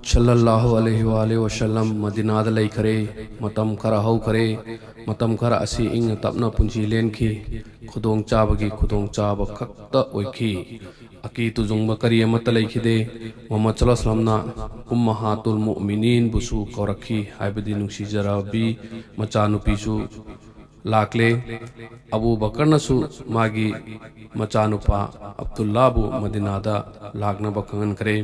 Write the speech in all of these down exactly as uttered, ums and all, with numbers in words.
ꯁꯜꯂꯜꯂꯥꯍꯨ ꯑꯂꯩꯍꯤ ꯋꯥ ꯑꯂꯤꯍꯤ ꯋꯁꯜꯂꯝ ꯃꯗꯤꯅꯥꯗ ꯂꯩꯈꯔꯦ꯫ ꯃꯇꯝ ꯈꯔ ꯍꯧꯈꯔꯦ꯫ ꯃꯇꯝ ꯈꯔ ꯑꯁꯤ ꯏꯪꯅ ꯇꯞꯅ ꯄꯨꯟꯁꯤ ꯂꯦꯟꯈꯤ꯫ ꯈꯨꯗꯣꯡꯆꯥꯕꯒꯤ ꯈꯨꯗꯣꯡꯆꯥꯕ ꯈꯛꯇ ꯑꯣꯏꯈꯤ꯫ ꯑꯀꯤ ꯇꯨꯖꯨꯡꯕ ꯀꯔꯤ ꯑꯃꯠꯇ ꯂꯩꯈꯤꯗꯦ꯫ ꯃꯨꯍꯝꯃꯗ ꯁꯜꯂꯜꯂꯥꯍꯨ ꯑꯂꯩꯍꯤ ꯋꯁꯜꯂꯝꯅ ꯎꯝꯃꯍꯥꯇꯨꯜ ꯃꯨꯑꯃꯤꯅꯤꯟꯕꯨꯁꯨ ꯀꯧꯔꯛꯈꯤ, ꯍꯥꯏꯕꯗꯤ ꯅꯨꯡꯁꯤꯖꯔꯕꯤ ꯃꯆꯥꯅꯨꯄꯤꯁꯨ ꯂꯥꯛꯂꯦ꯫ ꯑꯕꯨ ꯕꯀꯔꯅꯁꯨ ꯃꯥꯒꯤ ꯃꯆꯥꯅꯨꯄꯥ ꯑꯕꯗꯨꯜꯂꯥꯕꯨ ꯃꯗꯤꯅꯥꯗ ꯂꯥꯛꯅꯕ ꯈꯪꯍꯟꯈ꯭ꯔꯦ꯫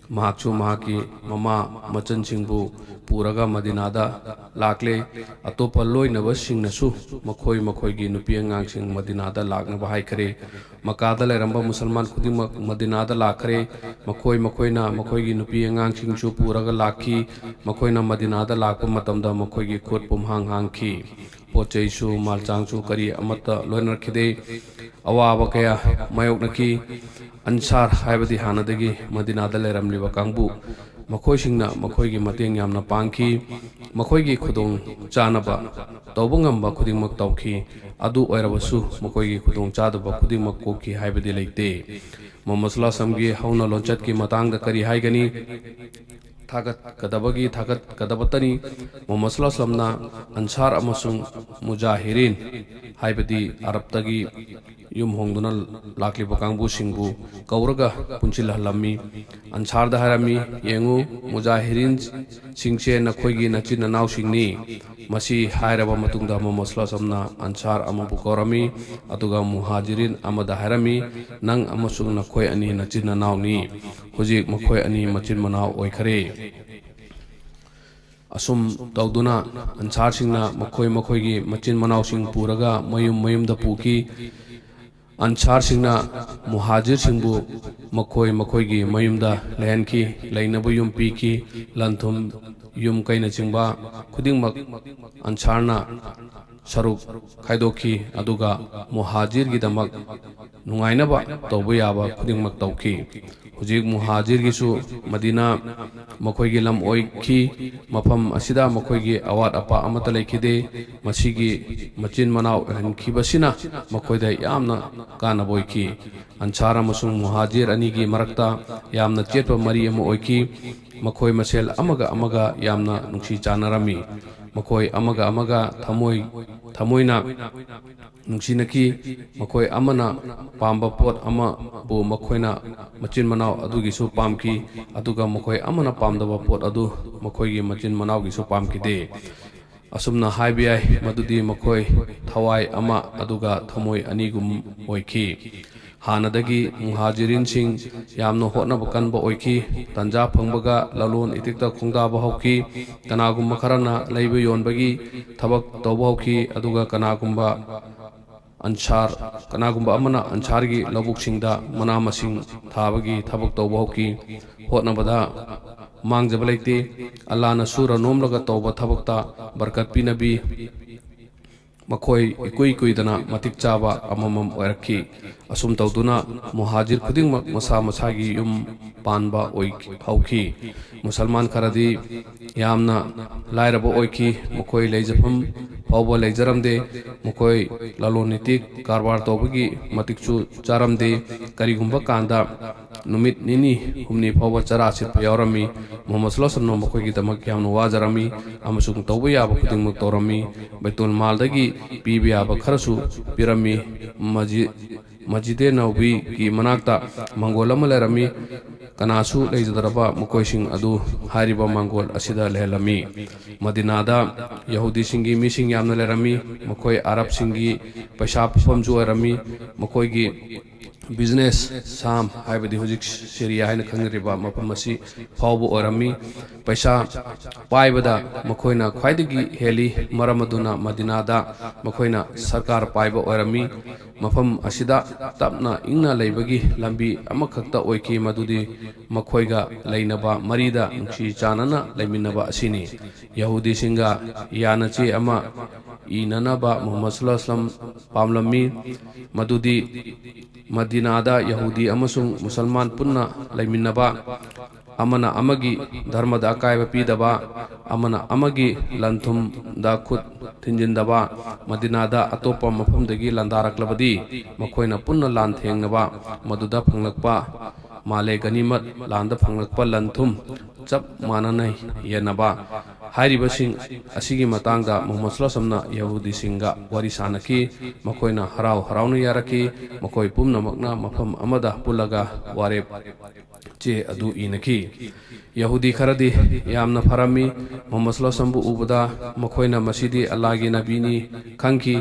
ꯃꯍꯥꯛꯁꯨ ꯃꯍꯥꯛꯀꯤ ꯃꯃꯥ ꯃꯆꯟꯁꯤꯡꯕꯨ ꯄꯨꯔꯒ ꯃꯗꯤꯅꯥꯗ ꯂꯥꯛꯂꯦ꯫ ꯑꯇꯣꯞꯄ ꯂꯣꯏꯅꯕꯁꯤꯡꯅꯁꯨ ꯃꯈꯣꯏ ꯃꯈꯣꯏꯒꯤ ꯅꯨꯄꯤ ꯑꯉꯥꯡꯁꯤꯡ ꯃꯗꯤꯅꯥꯗ ꯂꯥꯛꯅꯕ ꯍꯥꯏꯈ꯭ꯔꯦ꯫ ꯃꯀꯥꯗ ꯂꯩꯔꯝꯕ ꯃꯨꯁꯜꯃꯥꯟ ꯈꯨꯗꯤꯡꯃꯛ ꯃꯗꯤꯅꯥꯗ ꯂꯥꯛꯈ꯭ꯔꯦ꯫ ꯃꯈꯣꯏ ꯃꯈꯣꯏꯅ ꯃꯈꯣꯏꯒꯤ ꯅꯨꯄꯤ ꯑꯉꯥꯡꯁꯤꯡꯁꯨ ꯄꯨꯔꯒ ꯂꯥꯛꯈꯤ꯫ ꯃꯈꯣꯏꯅ ꯃꯗꯤꯅꯥꯗ ꯂꯥꯛꯄ ꯃꯇꯝꯗ ꯃꯈꯣꯏꯒꯤ ꯈꯨꯠ ꯄꯨꯝꯍꯥꯡ ꯍꯥꯡꯈꯤ꯫ ꯄꯣꯠ ꯆꯩꯁꯨ, ꯃꯥꯜꯆꯥꯡꯁꯨ ꯀꯔꯤ ꯑꯃꯠꯇ ꯂꯣꯏꯅꯔꯛꯈꯤꯗꯦ꯫ ꯑꯋꯥꯕ ꯀꯌꯥ ꯃꯥꯌꯣꯛꯅꯈꯤ꯫ ꯑꯟꯁꯥꯔ ꯍꯥꯏꯕꯗꯤ ꯍꯥꯟꯅꯗꯒꯤ ꯃꯗꯤꯅꯥꯗ ꯂꯩꯔꯝꯂꯤꯕ ꯀꯥꯡꯕꯨ, ꯃꯈꯣꯏꯁꯤꯡꯅ ꯃꯈꯣꯏꯒꯤ ꯃꯇꯦꯡ ꯌꯥꯝꯅ ꯄꯥꯡꯈꯤ꯫ ꯃꯈꯣꯏꯒꯤ ꯈꯨꯗꯣꯡ ꯆꯥꯅꯕ ꯇꯧꯕ ꯉꯝꯕ ꯈꯨꯗꯤꯡꯃꯛ ꯇꯧꯈꯤ꯫ ꯑꯗꯨ ꯑꯣꯏꯔꯕꯁꯨ ꯃꯈꯣꯏꯒꯤ ꯈꯨꯗꯣꯡ ꯆꯥꯗꯕ ꯈꯨꯗꯤꯡꯃꯛ ꯀꯣꯛꯈꯤ ꯍꯥꯏꯕꯗꯤ ꯂꯩꯇꯦ꯫ ꯃꯨꯍꯝꯃꯗ ꯁꯜꯂꯜꯂꯥꯍꯨ ꯑꯂꯩꯍꯤ ꯋꯁꯜꯂꯝꯒꯤ ꯍꯧꯅ ꯂꯣꯟꯆꯠꯀꯤ ꯃꯇꯥꯡꯗ ꯀꯔꯤ ꯍꯥꯏꯒꯅꯤ? ꯊꯥꯒꯠꯀꯗꯕꯒꯤ ꯊꯥꯒꯠꯀꯗꯕꯇꯅꯤ꯫ ꯃꯨꯍꯝꯃꯗ ꯁꯜꯂꯜꯂꯥꯍꯨ ꯑꯂꯩꯍꯤ ꯋꯁꯜꯂꯝꯅ ꯑꯟꯁꯥꯔ ꯑꯃꯁꯨꯡ ꯃꯨꯖꯥꯍꯤꯔꯤꯟ, ꯍꯥꯏꯕꯗꯤ ꯑꯔꯕꯇꯒꯤ ꯌꯨꯝ ꯍꯣꯡꯗꯨꯅ ꯂꯥꯛꯂꯤꯕ ꯀꯥꯡꯕꯨꯁꯤꯡꯕꯨ ꯀꯧꯔꯒ ꯄꯨꯟꯁꯤꯜꯍꯜꯂꯝꯃꯤ꯫ ꯑꯟꯁꯥꯔꯗ ꯍꯥꯏꯔꯝꯃꯤ, "ꯌꯦꯡꯉꯨ, ꯃꯨꯖꯥꯍꯤꯔꯤꯟꯁꯤꯡꯁꯦ ꯅꯈꯣꯏꯒꯤ ꯅꯆꯤꯟ ꯅꯅꯥꯎꯁꯤꯡꯅꯤ"꯫ ꯃꯁꯤ ꯍꯥꯏꯔꯕ ꯃꯇꯨꯡꯗ ꯃꯨꯍꯝꯃꯗ ꯁꯜꯂꯜꯂꯥꯍꯨ ꯑꯂꯩꯍꯤ ꯋꯁꯜꯂꯝꯅ ꯑꯟꯁꯥꯔ ꯑꯃꯕꯨ ꯀꯧꯔꯝꯃꯤ, ꯑꯗꯨꯒ ꯃꯨꯍꯥꯖꯤꯔꯤꯟ ꯑꯃꯗ ꯍꯥꯏꯔꯝꯃꯤ, "ꯅꯪ ꯑꯃꯁꯨꯡ ꯅꯈꯣꯏ ꯑꯅꯤ ꯅꯆꯤꯟ ꯅꯅꯥꯎꯅꯤ"꯫ ꯍꯧꯖꯤꯛ ꯃꯈꯣꯏ ꯑꯅꯤ ꯃꯆꯤꯟ ꯃꯅꯥꯎ ꯑꯣꯏꯈꯔꯦ꯫ ꯑꯁꯨꯝ ꯇꯧꯗꯨꯅ ꯑꯟꯁꯥꯔꯁꯤꯡꯅ ꯃꯈꯣꯏ ꯃꯈꯣꯏꯒꯤ ꯃꯆꯤꯟ ꯃꯅꯥꯎꯁꯤꯡ ꯄꯨꯔꯒ ꯃꯌꯨꯝ ꯃꯌꯨꯝꯗ ꯄꯨꯈꯤ꯫ ꯑꯟꯁꯥꯔꯁꯤꯡꯅ ꯃꯨꯍꯥꯖꯤꯔꯁꯤꯡꯕꯨ ꯃꯈꯣꯏ ꯃꯈꯣꯏꯒꯤ ꯃꯌꯨꯝꯗ ꯂꯩꯍꯟꯈꯤ, ꯂꯩꯅꯕ ꯌꯨꯝ ꯄꯤꯈꯤ, ꯂꯟ ꯊꯨꯝ, ꯌꯨꯝ ꯀꯩꯅꯆꯤꯡꯕ ꯈꯨꯗꯤꯡꯃꯛ ꯑꯟꯁꯥꯔꯅ ꯁꯔꯨꯛ ꯈꯥꯏꯗꯣꯛꯈꯤ, ꯑꯗꯨꯒ ꯃꯨꯍꯥꯖꯤꯔꯒꯤꯗꯃꯛ ꯅꯨꯡꯉꯥꯏꯅꯕ ꯇꯧꯕ ꯌꯥꯕ ꯈꯨꯗꯤꯡꯃꯛ ꯇꯧꯈꯤ꯫ ꯍꯧꯖꯤꯛ ꯃꯨꯍꯥꯖꯤꯔꯒꯤꯁꯨ ꯃꯗꯤꯅꯥ ꯃꯈꯣꯏꯒꯤ ꯂꯝ ꯑꯣꯏꯈꯤ꯫ ꯃꯐꯝ ꯑꯁꯤꯗ ꯃꯈꯣꯏꯒꯤ ꯑꯋꯥꯠ ꯑꯄꯥ ꯑꯃꯠꯇ ꯂꯩꯈꯤꯗꯦ꯫ ꯃꯁꯤꯒꯤ ꯃꯆꯤꯟ ꯃꯅꯥꯎ ꯑꯣꯏꯍꯟꯈꯤꯕꯁꯤꯅ ꯃꯈꯣꯏꯗ ꯌꯥꯝꯅ ꯀꯥꯟꯅꯕ ꯑꯣꯏꯈꯤ꯫ ꯑꯟꯁꯥꯔ ꯑꯃꯁꯨꯡ ꯃꯨꯍꯥꯖꯤꯔ ꯑꯅꯤꯒꯤ ꯃꯔꯛꯇ ꯌꯥꯝꯅ ꯆꯦꯠꯄ ꯃꯔꯤ ꯑꯃ ꯑꯣꯏꯈꯤ꯫ ꯃꯈꯣꯏ ꯃꯁꯦꯜ ꯑꯃꯒ ꯑꯃꯒ ꯌꯥꯝꯅ ꯅꯨꯡꯁꯤ ꯆꯥꯟꯅꯔꯝꯃꯤ꯫ ꯃꯈꯣꯏ ꯑꯃꯒ ꯑꯃꯒ ꯊꯃꯣꯏ ꯊꯃꯣꯏꯅ ꯅꯨꯡꯁꯤꯅꯈꯤ꯫ ꯃꯈꯣꯏ ꯑꯃꯅ ꯄꯥꯝꯕ ꯄꯣꯠ ꯑꯃꯕꯨ ꯃꯈꯣꯏꯅ ꯃꯆꯤꯟ ꯃꯅꯥꯎ ꯑꯗꯨꯒꯤꯁꯨ ꯄꯥꯝꯈꯤ, ꯑꯗꯨꯒ ꯃꯈꯣꯏ ꯑꯃꯅ ꯄꯥꯝꯗꯕ ꯄꯣꯠ ꯑꯗꯨ ꯃꯈꯣꯏꯒꯤ ꯃꯆꯤꯟ ꯃꯅꯥꯎꯒꯤꯁꯨ ꯄꯥꯝꯈꯤꯗꯦ꯫ ꯑꯁꯨꯝꯅ ꯍꯥꯏꯕ ꯌꯥꯏ ꯃꯗꯨꯗꯤ ꯃꯈꯣꯏ ꯊꯋꯥꯏ ꯑꯃ ꯑꯗꯨꯒ ꯊꯃꯣꯏ ꯑꯅꯤꯒꯨꯝ ꯑꯣꯏꯈꯤ꯫ ꯍꯥꯟꯅꯗꯒꯤ ꯃꯨꯍꯥꯖꯤꯔꯤꯟꯁꯤꯡ ꯌꯥꯝꯅ ꯍꯣꯠꯅꯕ ꯀꯟꯕ ꯑꯣꯏꯈꯤ꯫ ꯇꯟꯖꯥ ꯐꯪꯕꯒ ꯂꯂꯣꯟ ꯏꯇꯤꯛꯇ ꯈꯣꯡꯗꯥꯕ ꯍꯧꯈꯤ꯫ ꯀꯅꯥꯒꯨꯝꯕ ꯈꯔꯅ ꯂꯩꯕ ꯌꯣꯟꯕꯒꯤ ꯊꯕꯛ ꯇꯧꯕ ꯍꯧꯈꯤ, ꯑꯗꯨꯒ ꯀꯅꯥꯒꯨꯝꯕ ꯑꯟꯁꯥꯔ, ꯀꯅꯥꯒꯨꯝꯕ ꯑꯃꯅ ꯑꯟꯁꯥꯔꯒꯤ ꯂꯧꯕꯨꯛꯁꯤꯡꯗ ꯃꯅꯥ ꯃꯁꯤꯡ ꯊꯥꯕꯒꯤ ꯊꯕꯛ ꯇꯧꯕ ꯍꯧꯈꯤ꯫ ꯍꯣꯠꯅꯕꯗ ꯃꯥꯡꯖꯕ ꯂꯩꯇꯦ꯫ ꯑꯜꯂꯥꯅ ꯁꯨꯔ ꯅꯣꯝꯂꯒ ꯇꯧꯕ ꯊꯕꯛꯇ ꯕꯔꯀꯠ ꯄꯤꯅꯕꯤ꯫ ꯃꯈꯣꯏ ꯏꯀꯨꯏ ꯀꯨꯏꯗꯅ ꯃꯇꯤꯛ ꯆꯥꯕ ꯑꯃꯃꯝ ꯑꯣꯏꯔꯛꯈꯤ꯫ ꯑꯁꯨꯝ ꯇꯧꯗꯨꯅ ꯃꯨꯍꯥꯖꯤꯔ ꯈꯨꯗꯤꯡꯃꯛ ꯃꯁꯥ ꯃꯁꯥꯒꯤ ꯌꯨꯝ ꯄꯥꯟꯕ ꯑꯣꯏ-, ꯍꯧꯈꯤ꯫ ꯃꯨꯁꯜꯃꯥꯟ ꯈꯔꯗꯤ ꯌꯥꯝꯅ ꯂꯥꯏꯔꯕ ꯑꯣꯏꯈꯤ꯫ ꯃꯈꯣꯏ ꯂꯩꯖꯐꯝ ꯐꯥꯎꯕ ꯂꯩꯖꯔꯝꯗꯦ꯫ ꯃꯈꯣꯏ ꯂꯂꯣꯟ ꯏꯇꯤꯛ ꯀꯔꯕꯥꯔ ꯇꯧꯕꯒꯤ ꯃꯇꯤꯛꯁꯨ ꯆꯥꯔꯝꯗꯦ꯫ ꯀꯔꯤꯒꯨꯝꯕ ꯀꯥꯟꯗ ꯅꯨꯃꯤꯠ ꯅꯤꯅꯤ ꯍꯨꯝꯅꯤ ꯐꯥꯎꯕ ꯆꯔꯥ ꯁꯤꯠꯄ ꯌꯥꯎꯔꯝꯃꯤ꯫ ꯃꯨꯍꯝꯃꯗ ꯁꯜꯂꯜꯂꯥꯍꯨ ꯑꯂꯩꯍꯤ ꯋꯁꯜꯂꯝꯅ ꯃꯈꯣꯏꯒꯤꯗꯃꯛ ꯌꯥꯝꯅ ꯋꯥꯖꯔꯝꯃꯤ ꯑꯃꯁꯨꯡ ꯇꯧꯕ ꯌꯥꯕ ꯈꯨꯗꯤꯡꯃꯛ ꯇꯧꯔꯝꯃꯤ꯫ ꯕꯩꯇꯨꯜ ꯃꯥꯜꯗꯒꯤ ꯄꯤꯕ ꯌꯥꯕ ꯈꯔꯁꯨ ꯄꯤꯔꯝꯃꯤ꯫ ꯃꯁꯖꯤ-, ꯃꯁꯖꯤꯗꯦ ꯅꯕꯋꯤꯒꯤ ꯃꯅꯥꯛꯇ ꯃꯪꯒꯣꯜ ꯑꯃ ꯂꯩꯔꯝꯃꯤ꯫ ꯀꯅꯥꯁꯨ ꯂꯩꯖꯗ꯭ꯔꯕ ꯃꯈꯣꯏꯁꯤꯡ ꯑꯗꯨ ꯍꯥꯏꯔꯤꯕ ꯃꯪꯒꯣꯜ ꯑꯁꯤꯗ ꯂꯩꯍꯜꯂꯝꯃꯤ꯫ ꯃꯗꯤꯅꯥꯗ ꯌꯍꯨꯗꯤꯁꯤꯡꯒꯤ ꯃꯤꯁꯤꯡ ꯌꯥꯝꯅ ꯂꯩꯔꯝꯃꯤ꯫ ꯃꯈꯣꯏ ꯑꯔꯕꯁꯤꯡꯒꯤ ꯄꯩꯁꯥ ꯄꯨꯐꯝꯁꯨ ꯑꯣꯏꯔꯝꯃꯤ꯫ ꯃꯈꯣꯏꯒꯤ ꯕꯤꯖꯤꯅꯦꯁ ꯁꯥꯝ, ꯍꯥꯏꯕꯗꯤ ꯍꯧꯖꯤꯛ ꯁꯤꯔꯤꯌꯥ ꯍꯥꯏꯅ ꯈꯪꯅꯔꯤꯕ ꯃꯐꯝ ꯑꯁꯤ ꯐꯥꯎꯕ ꯑꯣꯏꯔꯝꯃꯤ꯫ ꯄꯩꯁꯥ ꯄꯥꯏꯕꯗ ꯃꯈꯣꯏꯅ ꯈ꯭ꯋꯥꯏꯗꯒꯤ ꯍꯦꯜꯂꯤ꯫ ꯃꯔꯝ ꯑꯗꯨꯅ ꯃꯗꯤꯅꯥꯗ ꯃꯈꯣꯏꯅ ꯁꯔꯀꯥꯔ ꯄꯥꯏꯕ ꯑꯣꯏꯔꯝꯃꯤ꯫ ꯃꯐꯝ ꯑꯁꯤꯗ ꯇꯞꯅ ꯏꯪꯅ ꯂꯩꯕꯒꯤ ꯂꯝꯕꯤ ꯑꯃꯈꯛꯇ ꯑꯣꯏꯈꯤ, ꯃꯗꯨꯗꯤ ꯃꯈꯣꯏꯒ ꯂꯩꯅꯕ ꯃꯔꯤꯗ ꯅꯨꯡꯁꯤ ꯆꯥꯟꯅꯅ ꯂꯩꯃꯤꯟꯅꯕ ꯑꯁꯤꯅꯤ꯫ ꯌꯍꯨꯗꯤꯁꯤꯡꯒ ꯌꯥꯅꯆꯦ ꯑꯃ ꯏꯅꯅꯕ ꯃꯨꯍꯝꯃꯗ ꯁꯜꯂꯜꯂꯥꯍꯨ ꯑꯂꯩꯍꯤ ꯋꯁꯜꯂꯝ ꯄꯥꯝꯂꯝꯃꯤ, ꯃꯗꯨꯗꯤ ꯃꯗꯤꯅꯥꯗ ꯌꯍꯨꯗꯤ ꯑꯃꯁꯨꯡ ꯃꯨꯁꯜꯃꯥꯟ ꯄꯨꯟꯅ ꯂꯩꯃꯤꯟꯅꯕ, ꯑꯃꯅ ꯑꯃꯒꯤ ꯙꯔꯃꯗ ꯑꯀꯥꯏꯕ ꯄꯤꯗꯕ, ꯑꯃꯅ ꯑꯃꯒꯤ ꯂꯟ ꯊꯨꯝꯗ ꯈꯨꯠ ꯊꯤꯟꯖꯤꯟꯗꯕ, ꯃꯗꯤꯅꯥꯗ ꯑꯇꯣꯞꯄ ꯃꯐꯝꯗꯒꯤ ꯂꯥꯟꯗꯥꯔꯛꯂꯕꯗꯤ ꯃꯈꯣꯏꯅ ꯄꯨꯟꯅ ꯂꯥꯟ ꯊꯦꯡꯅꯕ, ꯃꯗꯨꯗ ꯐꯪꯂꯛꯄ ꯃꯥꯂꯦ ꯒꯅꯤꯃꯠ, ꯂꯥꯟꯗ ꯐꯪꯂꯛꯄ ꯂꯟ ꯊꯨꯝ ꯆꯞ ꯃꯥꯟꯅꯅ ꯌꯦꯟꯅꯕ ꯍꯥꯏꯔꯤꯕꯁꯤꯡ ꯑꯁꯤꯒꯤ ꯃꯇꯥꯡꯗ ꯃꯨꯍꯝꯃꯗ ꯁꯜꯂꯜꯂꯥꯍꯨ ꯑꯂꯩꯍꯤ ꯋꯁꯜꯂꯝꯅ ꯌꯍꯨꯗꯤꯁꯤꯡꯒ ꯋꯥꯔꯤ ꯁꯥꯅꯈꯤ꯫ ꯃꯈꯣꯏꯅ ꯍꯔꯥꯎ ꯍꯔꯥꯎꯅ ꯌꯥꯔꯛꯈꯤ꯫ ꯃꯈꯣꯏ ꯄꯨꯝꯅꯃꯛꯅ ꯃꯐꯝ ꯑꯃꯗ ꯄꯨꯜꯂꯒ ꯋꯥꯔꯦꯞ ꯆꯦ ꯑꯗꯨ ꯏꯅꯈꯤ꯫ ꯌꯍꯨꯗꯤ ꯈꯔꯗꯤ ꯌꯥꯝꯅ ꯐꯔꯝꯃꯤ꯫ ꯃꯨꯍꯝꯃꯗ ꯁꯜꯂꯜꯂꯥꯍꯨ ꯑꯂꯩꯍꯤ ꯋꯁꯜꯂꯝꯕꯨ ꯎꯕꯗ ꯃꯈꯣꯏꯅ ꯃꯁꯤꯗꯤ ꯑꯜꯂꯥꯍꯒꯤ ꯅꯕꯤꯅꯤ ꯈꯪꯈꯤ꯫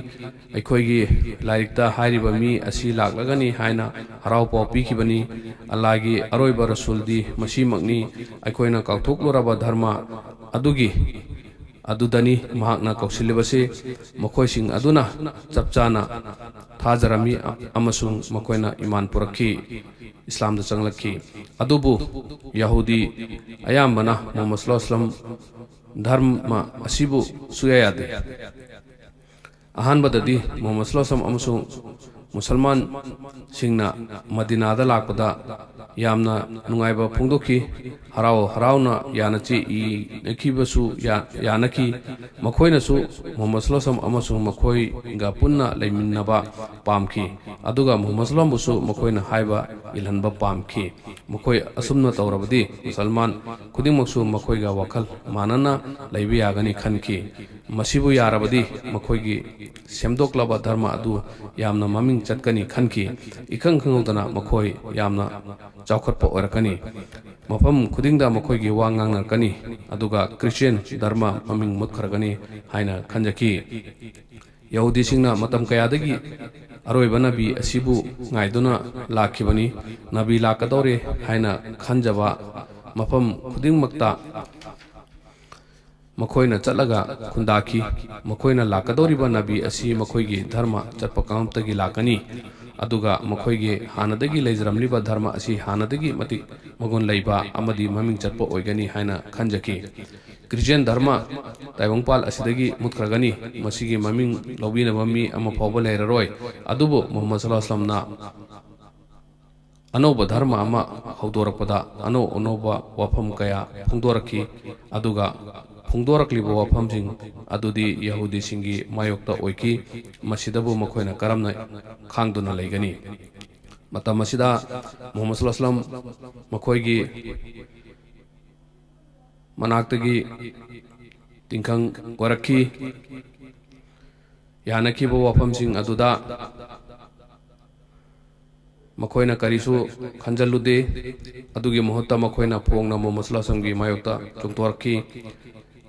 ꯑꯩꯈꯣꯏꯒꯤ ꯂꯥꯏꯔꯤꯛꯇ ꯍꯥꯏꯔꯤꯕ ꯃꯤ ꯑꯁꯤ ꯂꯥꯛꯂꯒꯅꯤ ꯍꯥꯏꯅ ꯍꯔꯥꯎ ꯄꯥꯎ ꯄꯤꯈꯤꯕꯅꯤ꯫ ꯑꯜꯂꯥꯍꯒꯤ ꯑꯔꯣꯏꯕ ꯔꯁꯨꯜꯗꯤ ꯃꯁꯤꯃꯛꯅꯤ꯫ ꯑꯩꯈꯣꯏꯅ ꯀꯥꯎꯊꯣꯛꯂꯨꯔꯕ ꯙꯔꯃ ꯑꯗꯨꯒꯤ ꯑꯗꯨꯗꯅꯤ ꯃꯍꯥꯛꯅ ꯀꯧꯁꯤꯜꯂꯤꯕꯁꯤ꯫ ꯃꯈꯣꯏꯁꯤꯡ ꯑꯗꯨꯅ ꯆꯞ ꯆꯥꯅ ꯊꯥꯖꯔꯝꯃꯤ ꯑꯃꯁꯨꯡ ꯃꯈꯣꯏꯅ ꯏꯃꯥꯟ ꯄꯨꯔꯛꯈꯤ, ꯏꯁꯂꯥꯝꯗ ꯆꯪꯂꯛꯈꯤ꯫ ꯑꯗꯨꯕꯨ ꯌꯍꯨꯗꯤ ꯑꯌꯥꯝꯕꯅ ꯃꯨꯍꯝꯃꯗ ꯁꯜꯂꯜꯂꯥꯍꯨ ꯑꯂꯩꯍꯤ ꯋꯁꯜꯂꯝ ꯙꯔꯃ ꯑꯁꯤꯕꯨ ꯁꯨꯌꯥ ꯌꯥꯗꯦ꯫ ꯑꯍꯥꯟꯕꯗꯗꯤ ꯃꯨꯍꯝꯃꯗ ꯁꯜꯂꯜꯂꯥꯍꯨ ꯑꯂꯩꯍꯤ ꯋꯁꯜꯂꯝ ꯑꯃꯁꯨꯡ ꯃꯨꯁꯜꯃꯥꯟꯁꯤꯡꯅ ꯃꯗꯤꯅꯥꯗ ꯂꯥꯛꯄꯗ ꯌꯥꯝꯅ ꯅꯨꯡꯉꯥꯏꯕ ꯐꯣꯡꯗꯣꯛꯈꯤ꯫ ꯍꯔꯥꯎ ꯍꯔꯥꯎꯅ ꯌꯥꯅꯆꯦ ꯏꯅꯈꯤꯕꯁꯨ ꯌꯥ-, ꯌꯥꯅꯈꯤ꯫ ꯃꯈꯣꯏꯅꯁꯨ ꯃꯨꯍꯝꯃꯗ ꯁꯜꯂꯜꯂꯥꯍꯨ ꯑꯂꯩꯍꯤ ꯋꯁꯜꯂꯝ ꯑꯃꯁꯨꯡ ꯃꯈꯣꯏꯒ ꯄꯨꯟꯅ ꯂꯩꯃꯤꯟꯅꯕ ꯄꯥꯝꯈꯤ꯫ ꯑꯗꯨꯒ ꯃꯨꯍꯝꯃꯗ ꯁꯜꯂꯜꯂꯥꯍꯨ ꯑꯂꯩꯍꯤ ꯋꯁꯜꯂꯝꯕꯨꯁꯨ ꯃꯈꯣꯏꯅ ꯍꯥꯏꯕ ꯏꯜꯍꯟꯕ ꯄꯥꯝꯈꯤ꯫ ꯃꯈꯣꯏ ꯑꯁꯨꯝꯅ ꯇꯧꯔꯕꯗꯤ ꯃꯨꯁꯜꯃꯥꯟ ꯈꯨꯗꯤꯡꯃꯛꯁꯨ ꯃꯈꯣꯏꯒ ꯋꯥꯈꯜ ꯃꯥꯟꯅꯅ ꯂꯩꯕ ꯌꯥꯒꯅꯤ ꯈꯟꯈꯤ꯫ ꯃꯁꯤꯕꯨ ꯌꯥꯔꯕꯗꯤ ꯃꯈꯣꯏꯒꯤ ꯁꯦꯝꯗꯣꯛꯂꯕ ꯙꯔꯃ ꯑꯗꯨ ꯌꯥꯝꯅ ꯃꯃꯤꯡ ꯆꯠꯀꯅꯤ ꯈꯟꯈꯤ꯫ ꯏꯈꯪ ꯈꯪꯍꯧꯗꯅ ꯃꯈꯣꯏ ꯌꯥꯝꯅ ꯆꯥꯎꯈꯠꯄ ꯑꯣꯏꯔꯛꯀꯅꯤ꯫ ꯃꯐꯝ ꯈꯨꯗꯤꯡꯗ ꯃꯈꯣꯏꯒꯤ ꯋꯥ ꯉꯥꯡꯅꯔꯛꯀꯅꯤ, ꯑꯗꯨꯒ ꯈ꯭ꯔꯤꯁꯇꯤꯌꯥꯟ ꯙꯔꯃ ꯃꯃꯤꯡ ꯃꯨꯠꯈ꯭ꯔꯒꯅꯤ ꯍꯥꯏꯅ ꯈꯟꯖꯈꯤ꯫ ꯌꯍꯨꯗꯤꯁꯤꯡꯅ ꯃꯇꯝ ꯀꯌꯥꯗꯒꯤ ꯑꯔꯣꯏꯕ ꯅꯕꯤ ꯑꯁꯤꯕꯨ ꯉꯥꯏꯗꯨꯅ ꯂꯥꯛꯈꯤꯕꯅꯤ꯫ ꯅꯕꯤ ꯂꯥꯛꯀꯗꯧꯔꯦ ꯍꯥꯏꯅ ꯈꯟꯖꯕ ꯃꯐꯝ ꯈꯨꯗꯤꯡꯃꯛꯇ ꯃꯈꯣꯏꯅ ꯆꯠꯂꯒ ꯈꯨꯟꯗꯥꯈꯤ꯫ ꯃꯈꯣꯏꯅ ꯂꯥꯛꯀꯗꯧꯔꯤꯕ ꯅꯕꯤ ꯑꯁꯤ ꯃꯈꯣꯏꯒꯤ ꯙꯔꯃ ꯆꯠꯄ ꯀꯥꯡꯂꯨꯞꯇꯒꯤ ꯂꯥꯛꯀꯅꯤ, ꯑꯗꯨꯒ ꯃꯈꯣꯏꯒꯤ ꯍꯥꯟꯅꯗꯒꯤ ꯂꯩꯖꯔꯝꯂꯤꯕ ꯙꯔꯃ ꯑꯁꯤ ꯍꯥꯟꯅꯗꯒꯤ ꯃꯇꯤꯛ ꯃꯒꯨꯟ ꯂꯩꯕ ꯑꯃꯗꯤ ꯃꯃꯤꯡ ꯆꯠꯄ ꯑꯣꯏꯒꯅꯤ ꯍꯥꯏꯅ ꯈꯟꯖꯈꯤ꯫ ꯈ꯭ꯔꯤꯁꯇꯤꯌꯥꯟ ꯙꯔꯃ ꯇꯥꯏꯕꯪꯄꯥꯜ ꯑꯁꯤꯗꯒꯤ ꯃꯨꯠꯈ꯭ꯔꯒꯅꯤ꯫ ꯃꯁꯤꯒꯤ ꯃꯃꯤꯡ ꯂꯧꯕꯤꯅꯕ ꯃꯤ ꯑꯃ ꯐꯥꯎꯕ ꯂꯩꯔꯔꯣꯏ꯫ ꯑꯗꯨꯕꯨ ꯃꯨꯍꯝꯃꯗ ꯁꯜꯂꯜꯂꯥꯍꯨ ꯑꯂꯩꯍꯤ ꯋꯁꯜꯂꯝꯅ ꯑꯅꯧꯕ ꯙꯔꯃ ꯑꯃ ꯍꯧꯗꯣꯔꯛꯄꯗ ꯑꯅꯧ ꯑꯅꯧꯕ ꯋꯥꯐꯝ ꯀꯌꯥ ꯐꯣꯡꯗꯣꯔꯛꯈꯤ꯫ ꯑꯗꯨꯒ ꯐꯣꯡꯗꯣꯔꯛꯂꯤꯕ ꯋꯥꯐꯝꯁꯤꯡ ꯑꯗꯨꯗꯤ ꯌꯍꯨꯗꯤꯁꯤꯡꯒꯤ ꯃꯥꯌꯣꯛꯇ ꯑꯣꯏꯈꯤ꯫ ꯃꯁꯤꯗꯕꯨ ꯃꯈꯣꯏꯅ ꯀꯔꯝꯅ ꯈꯥꯡꯗꯨꯅ ꯂꯩꯒꯅꯤ? ꯃꯇꯝ ꯑꯁꯤꯗ ꯃꯨꯍꯝꯃꯗ ꯁꯜꯂꯜꯂꯥꯍꯨ ꯑꯂꯩꯍꯤ ꯋꯥꯁꯜꯂꯝ ꯃꯈꯣꯏꯒꯤ ꯃꯅꯥꯛꯇꯒꯤ ꯇꯤꯡꯈꯪ ꯀꯣꯏꯔꯛꯈꯤ꯫ ꯌꯥꯅꯈꯤꯕ ꯋꯥꯐꯝꯁꯤꯡ ꯑꯗꯨꯗ ꯃꯈꯣꯏꯅ ꯀꯔꯤꯁꯨ ꯈꯟꯖꯜꯂꯨꯗꯦ꯫ ꯑꯗꯨꯒꯤ ꯃꯍꯨꯠꯇ ꯃꯈꯣꯏꯅ ꯐꯣꯡꯅ ꯃꯨꯍꯝꯃꯗ ꯁꯜꯂꯜꯂꯥꯍꯨ ꯑꯂꯩꯍꯤ ꯋꯥꯁꯜꯂꯝꯒꯤ ꯃꯥꯌꯣꯛꯇ ꯆꯣꯡꯊꯣꯔꯛꯈꯤ꯫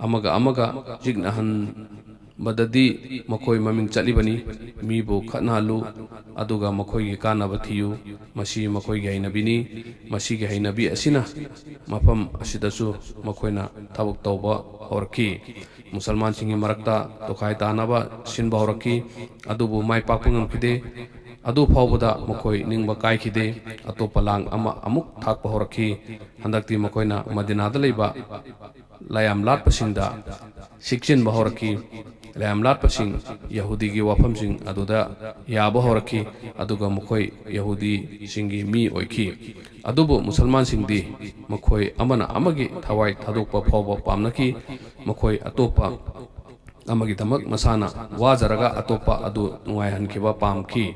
ꯑꯃꯒ ꯑꯃꯒ ꯆꯤꯛꯅꯍꯟꯕꯗꯗꯤ ꯃꯈꯣꯏ ꯃꯃꯤꯡ ꯆꯠꯂꯤꯕꯅꯤ꯫ ꯃꯤꯕꯨ ꯈꯠꯅꯍꯜꯂꯨ, ꯑꯗꯨꯒ ꯃꯈꯣꯏꯒꯤ ꯀꯥꯟꯅꯕ ꯊꯤꯌꯨ꯫ ꯃꯁꯤ ꯃꯈꯣꯏꯒꯤ ꯍꯩꯅꯕꯤꯅꯤ꯫ ꯃꯁꯤꯒꯤ ꯍꯩꯅꯕꯤ ꯑꯁꯤꯅ ꯃꯐꯝ ꯑꯁꯤꯗꯁꯨ ꯃꯈꯣꯏꯅ ꯊꯕꯛ ꯇꯧꯕ ꯍꯧꯔꯛꯈꯤ꯫ ꯃꯨꯁꯜꯃꯥꯟꯁꯤꯡꯒꯤ ꯃꯔꯛꯇ ꯇꯣꯈꯥꯏ ꯇꯥꯅꯕ ꯁꯤꯟꯕ ꯍꯧꯔꯛꯈꯤ, ꯑꯗꯨꯕꯨ ꯃꯥꯏ ꯄꯥꯛꯄ ꯉꯝꯈꯤꯗꯦ꯫ ꯑꯗꯨ ꯐꯥꯎꯕꯗ ꯃꯈꯣꯏ ꯅꯤꯡꯕ ꯀꯥꯏꯈꯤꯗꯦ꯫ ꯑꯇꯣꯞꯄ ꯂꯥꯡ ꯑꯃ ꯑꯃꯨꯛ ꯊꯥꯛꯄ ꯍꯧꯔꯛꯈꯤ꯫ ꯍꯟꯗꯛꯇꯤ ꯃꯈꯣꯏꯅ ꯃꯗꯤꯅꯥꯗ ꯂꯩꯕ ꯂꯥꯏꯌꯥꯝ ꯂꯥꯠꯄꯁꯤꯡꯗ ꯁꯤꯛꯆꯤꯟꯕ ꯍꯧꯔꯛꯈꯤ꯫ ꯂꯥꯏꯌꯥꯝ ꯂꯥꯠꯄꯁꯤꯡ ꯌꯍꯨꯗꯤꯒꯤ ꯋꯥꯐꯝꯁꯤꯡ ꯑꯗꯨꯗ ꯌꯥꯕ ꯍꯧꯔꯛꯈꯤ, ꯑꯗꯨꯒ ꯃꯈꯣꯏ ꯌꯍꯨꯗꯤꯁꯤꯡꯒꯤ ꯃꯤ ꯑꯣꯏꯈꯤ꯫ ꯑꯗꯨꯕꯨ ꯃꯨꯁꯜꯃꯥꯟꯁꯤꯡꯗꯤ ꯃꯈꯣꯏ ꯑꯃꯅ ꯑꯃꯒꯤ ꯊꯋꯥꯏ ꯊꯥꯗꯣꯛꯄ ꯐꯥꯎꯕ ꯄꯥꯝꯅꯈꯤ꯫ ꯃꯈꯣꯏ ꯑꯇꯣꯞꯄ ꯑꯃꯒꯤꯗꯃꯛ ꯃꯁꯥꯅ ꯋꯥꯖꯔꯒ ꯑꯇꯣꯞꯄ ꯑꯗꯨ ꯅꯨꯡꯉꯥꯏꯍꯟꯈꯤꯕ ꯄꯥꯝꯈꯤ꯫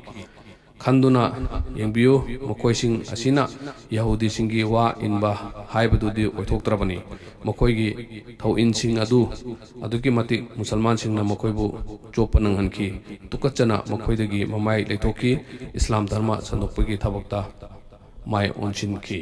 ꯈꯟꯗꯨꯅ ꯌꯦꯡꯕꯤꯌꯨ, ꯃꯈꯣꯏꯁꯤꯡ ꯑꯁꯤꯅ ꯌꯍꯨꯗꯤꯁꯤꯡꯒꯤ ꯋꯥ ꯏꯟꯕ ꯍꯥꯏꯕꯗꯨꯗꯤ ꯑꯣꯏꯊꯣꯛꯇ꯭ꯔꯕꯅꯤ꯫ ꯃꯈꯣꯏꯒꯤ ꯊꯧꯏꯟꯁꯤꯡ ꯑꯗꯨ ꯑꯗꯨꯛꯀꯤ ꯃꯇꯤꯛ ꯃꯨꯁꯜꯃꯥꯟꯁꯤꯡꯅ ꯃꯈꯣꯏꯕꯨ ꯆꯣꯞꯄ ꯅꯪꯍꯟꯈꯤ꯫ ꯇꯨꯀꯠꯆꯅ ꯃꯈꯣꯏꯗꯒꯤ ꯃꯃꯥꯏ ꯂꯩꯊꯣꯛꯈꯤ꯫ ꯏꯁꯂꯥꯝ ꯙꯔꯃ ꯁꯟꯗꯣꯛꯄꯒꯤ ꯊꯕꯛꯇ ꯃꯥꯏ ꯑꯣꯟꯁꯤꯟꯈꯤ꯫